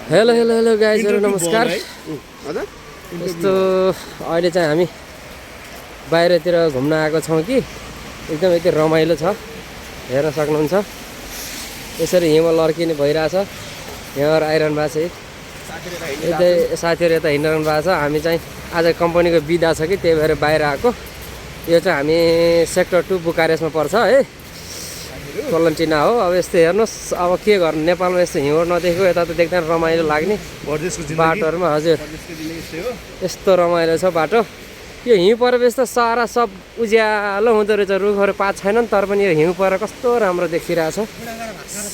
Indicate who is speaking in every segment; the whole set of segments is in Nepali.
Speaker 1: हेलो हेलो हेलो गाइजहरु नमस्कार। यस्तो अहिले चाहिँ हामी बाहिरतिर घुम्न आएको छौँ कि एकदम यति रमाइलो छ, हेर्न सक्नुहुन्छ। यसरी हिउँ लर्किने भइरहेछ, यहाँ आइरहनु भएको छ। यतै साथीहरू यता हिँडिरहनु भएको छ। हामी चाहिँ आज कम्पनीको बिदा छ कि त्यही भएर बाहिर आएको। यो चाहिँ हामी सेक्टर 2 बुकारेस्टमा पर्छ है, कोलन्टिना हो। अब यस्तो हेर्नुहोस्, अब के गर्नु, नेपालमा यस्तो हिउँ नदेखेको, यता त देख्दा रमाइलो लाग्ने बाटोहरूमा। हजुर यस्तो रमाइलो छ बाटो। यो हिउँ परेपछि त सारा सब उज्यालो हुँदो रहेछ, रुखहरू पात छैनन्, तर पनि यो हिउँ परेर कस्तो राम्रो देखिरहेछ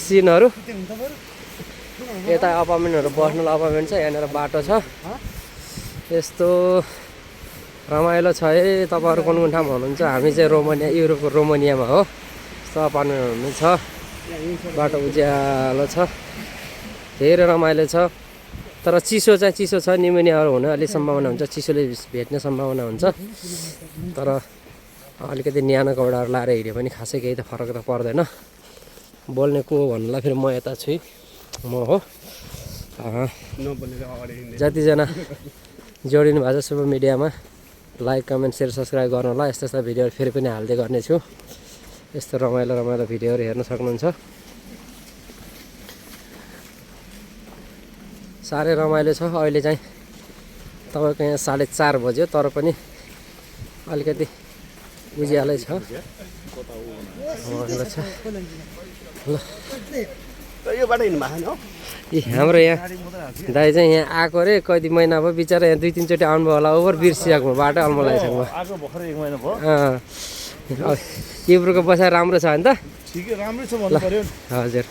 Speaker 1: सिनहरू। यता अपार्टमेन्टहरू बस्नुलाई अपार्टमेन्ट छ, यहाँनिर बाटो छ। यस्तो रमाइलो छ है। तपाईँहरू कुन कुन ठाउँमा हुनुहुन्छ? हामी चाहिँ रोमानिया, युरोपको रोमानियामा हो। अपार्टमेन्टहरू छ, बाटो उज्यालो छ, धेरै रमाइलो छ। तर चिसो चाहिँ चिसो छ, निमोनियाहरू हुने अलिक सम्भावना हुन्छ, चिसोले भेट्ने सम्भावना हुन्छ। तर अलिकति न्यानो कपडाहरू लाएर हिँड्यो भने खासै केही त फरक त पर्दैन। बोल्ने को भन्नुलाई फेरि म यता छु, म हो। जतिजना जोडिनु भएको छ सोसियल मिडियामा लाइक कमेन्ट सेयर सब्सक्राइब गर्नु होला। यस्तो यस्तो भिडियोहरू फेरि पनि हाल्दै गर्नेछु। यस्तो रमाइलो रमाइलो भिडियोहरू हेर्न सक्नुहुन्छ। साह्रै रमाइलो छ। अहिले चाहिँ तपाईँको यहाँ 4:30 बज्यो, तर पनि अलिकति उज्यालै छ, रमाइलो छ। ल हाम्रो यहाँ दाइ चाहिँ यहाँ आएको अरे, कति महिना भयो बिचरा, यहाँ 2-3 चोटि आउनुभयो होला। ओभर बिर्सिसक्नु बाटो अल्मलाइसक्नु। इब्रोको बसाइ राम्रो छ नि त? हजुर।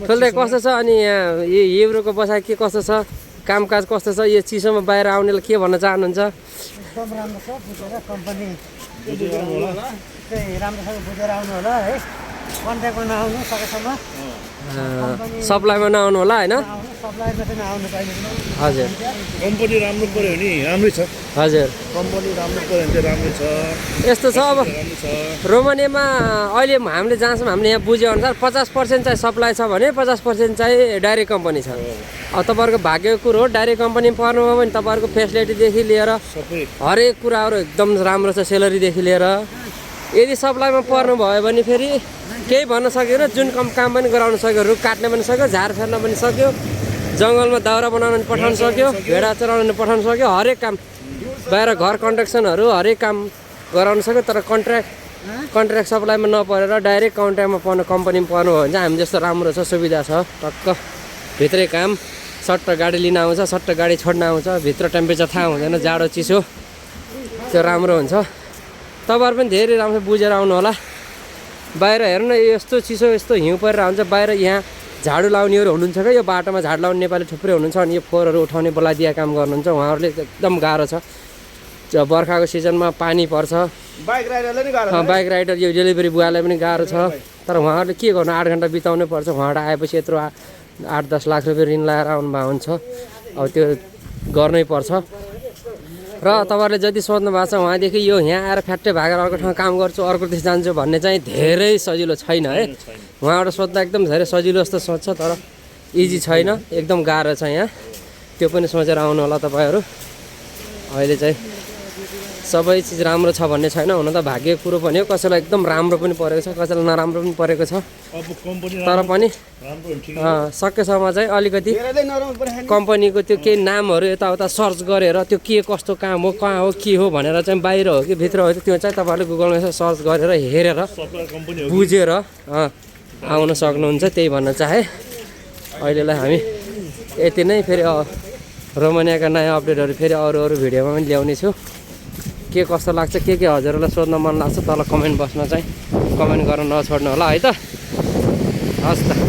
Speaker 1: ठुल्दै कस्तो छ? अनि यहाँ इब्रोको बसाइ के कस्तो छ, कामकाज कस्तो छ? यो चिसोमा बाहिर आउनेलाई के भन्न चाहनुहुन्छ?
Speaker 2: एकदम राम्रो छ, बुझेर कम्पनी राम्रोसँग बुझेर आउनु होला है। कन्ट्याक्टमा नआउनु सकेसम्म,
Speaker 1: सप्लाईमा नआउनु होला होइन।
Speaker 2: सप्लाईमा चाहिँ नआउनु पाइने।
Speaker 1: हजुर,
Speaker 3: कम्पनी राम्रो पर्यो भने राम्रै छ।
Speaker 1: हजुर,
Speaker 3: कम्पनी राम्रो पर्यो भने चाहिँ राम्रो छ।
Speaker 1: यस्तो छ। अब रोमानियामा अहिले हामीले जहाँसम्म हामीले यहाँ बुझेअनुसार 50% चाहिँ सप्लाई छ भने 50% चाहिँ डाइरेक्ट कम्पनी छ। अब तपाईँहरूको भाग्यको कुरो हो, डाइरेक्ट कम्पनी पर्नुभयो भने तपाईँहरूको फेसिलिटीदेखि लिएर हरेक कुराहरू एकदम राम्रो छ, सेलरीदेखि लिएर। यदि सप्लाईमा पर्नुभयो भने फेरि केही भन्न सकेन, जुन काम पनि गराउन सक्यो, रुख काट्न पनि सक्यो, झार फेर्न पनि सक्यो, जङ्गलमा दाउरा बनाउन पनि पठाउन सक्यो, भेडा चराउन पनि पठाउन सक्यो, हरेक काम, बाहिर घर कन्स्ट्रक्सनहरू हरेक काम गराउन सक्यो। तर कन्ट्र्याक्ट सप्लाईमा नपरेर डाइरेक्ट कन्ट्र्याक्टमा पर्नु, कम्पनीमा पर्नु हो भने चाहिँ हामी जस्तो राम्रो छ, सुविधा छ। टक्क भित्रै काम, सट्ट गाडी लिन आउँछ, सट्ट गाडी छोड्न आउँछ, भित्र टेम्परेचर थाहा हुँदैन, जाडो चिसो, त्यो राम्रो हुन्छ। तपाईँहरू पनि धेरै राम्रो बुझेर आउनु होला। बाहिर हेर्नु न, यस्तो चिसो, यस्तो हिउँ परेर हुन्छ। बाहिर यहाँ झाडु लाउनेहरू हुनुहुन्छ क्या, यो बाटोमा झाडु लाउने नेपाली थुप्रै हुनुहुन्छ। अनि यो फोहोरहरू उठाउने बलादिया काम गर्नुहुन्छ, उहाँहरूले एकदम गाह्रो छ। बर्खाको सिजनमा पानी पर्छ, बाइक राइडर यो डेलिभरी बुवालाई पनि गाह्रो छ। तर उहाँहरूले के गर्नु, 8 घन्टा बिताउनै पर्छ। उहाँबाट आएपछि यत्रो 8-10 लाख रुपियाँ ऋण लगाएर आउनुभएको हुन्छ, अब त्यो गर्नै पर्छ। र तपाईँहरूले जति सोध्नु भएको छ उहाँदेखि यो यहाँ आएर फ्याट्टै भागेर अर्को ठाउँ काम गर्छु, अर्को देश जान्छु भन्ने चाहिँ धेरै सजिलो छैन है। उहाँबाट सोध्दा एकदम धेरै सजिलो जस्तो सोध्छ, तर इजी छैन, एकदम गाह्रो छ यहाँ। त्यो पनि सोचेर आउनु होला तपाईँहरू। अहिले चाहिँ सबै चिज राम्रो छ भन्ने छैन, हुन त भाग्यको कुरो पनि हो। कसैलाई एकदम राम्रो पनि परेको छ, कसैलाई नराम्रो पनि परेको छ। तर पनि सकेसम्म चाहिँ अलिकति कम्पनीको त्यो केही नामहरू यताउता सर्च गरेर त्यो के कस्तो काम हो, कहाँ हो, के हो भनेर चाहिँ बाहिर हो कि भित्र हो, त्यो चाहिँ तपाईँहरूले गुगलमा यसो सर्च गरेर हेरेर बुझेर आउन सक्नुहुन्छ। त्यही भन्न चाहे। अहिलेलाई हामी यति नै। फेरि रोमानियाका नयाँ अपडेटहरू फेरि अरू भिडियोमा पनि ल्याउने छु। के कस्तो लाग्छ, के हजुरहरूलाई सोध्न मन लाग्छ, तल कमेन्ट बक्समा चाहिँ कमेन्ट गर्न नछोड्नु होला है त। हस् त।